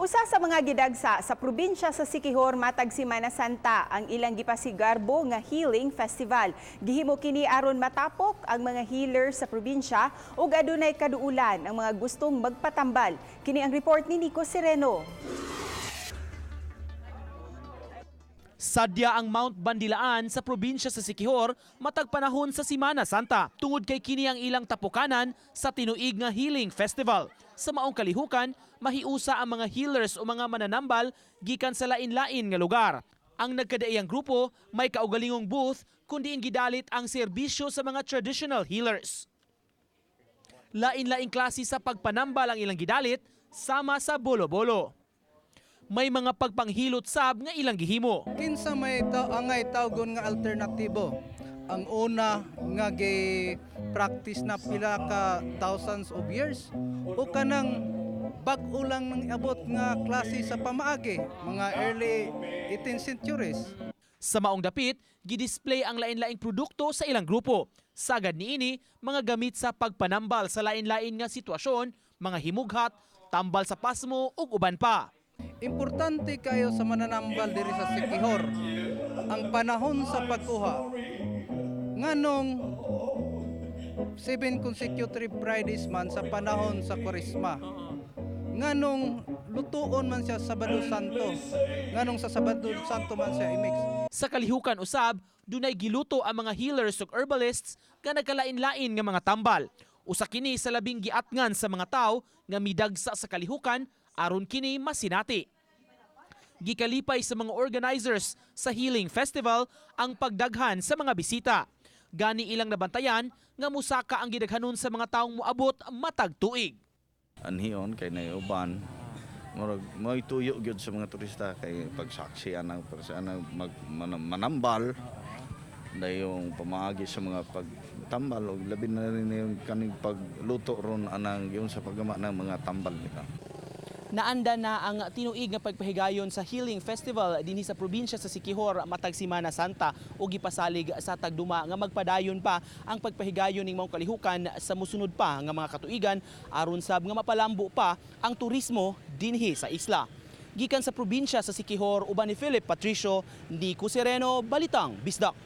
Usa sa mga gidagsa sa probinsya sa Siquijor matag Simana Santa ang ilang gipasigarbo nga Healing Festival. Gihimo kini aron matapok ang mga healers sa probinsya ug adunay kaduulan ang mga gustong magpatambal. Kini ang report ni Nico Sereno. Sadya ang Mount Bandilaan sa probinsya sa Siquijor matag panahon sa Simana Santa tungod kay kini ang ilang tapukanan sa tinuig nga Healing Festival. Sa maong kalihukan, mahiusa ang mga healers o mga mananambal gikan sa lain-lain nga lugar. Ang nagkadaiyang grupo may kaugalingong booth kun diin gidalit ang serbisyo sa mga traditional healers. Lain-laing klase sa pagpanambal ang ilang gidalit sama sa bolo-bolo. May mga pagpanghilot sab nga ilang gihimo. Kinsa may angay tawgon nga alternatibo? Ang una nga gi practice na pila ka thousands of years o kanang bag-o lang nang iabot nga klase sa pamaagi mga early 18th centuries. Sa maong dapit, gidisplay ang lain-laing produkto sa ilang grupo. Sagad niini, mga gamit sa pagpanambal sa lain-lain nga sitwasyon, mga himughat, tambal sa pasmo ug uban pa. Importante kayo sa mananambal diri sa Siquijor ang panahon sa pagkuha. Nganong 7 consecutive Fridays man sa panahon sa Kwaresma. Nganong lutuon man siya sa Sabado Santo. Nganong sa Sabado Santo man siya i-mix. Sa kalihukan usab, dunay giluto ang mga healers ug herbalists nga nagkalain-lain nga mga tambal. Usa kini sa labing giatngan sa mga tawo nga midagsa sa kalihukan aron kini masinati. Gikalipay sa mga organizers sa Healing Festival ang pagdaghan sa mga bisita. Gani ilang nabantayan nga musaka ang gidaghanon sa mga taong moabot matag tuig. Anhion kay naiuban murag mo'y tuyo gyud sa mga turista kay pagsaksi anang anang mag, manambal dayong pamaagi sa mga pagtambal og labi na rin yung kaning pagluto ron anang yung sa paggama ng mga tambal nila. Naanda na ang tinuig nga pagpahigayon sa Healing Festival dinhi sa probinsya sa Siquijor matag Simana Santa ug gipasalig sa tagduma nga magpadayon pa ang pagpahigayon ning maong kalihukan sa musunod pa nga mga katuigan aron sab nga mapalambo pa ang turismo dinhi sa isla. Gikan sa probinsya sa Siquijor uban ni Philip Patricio, Nico Sereno, Balitang Bisdak.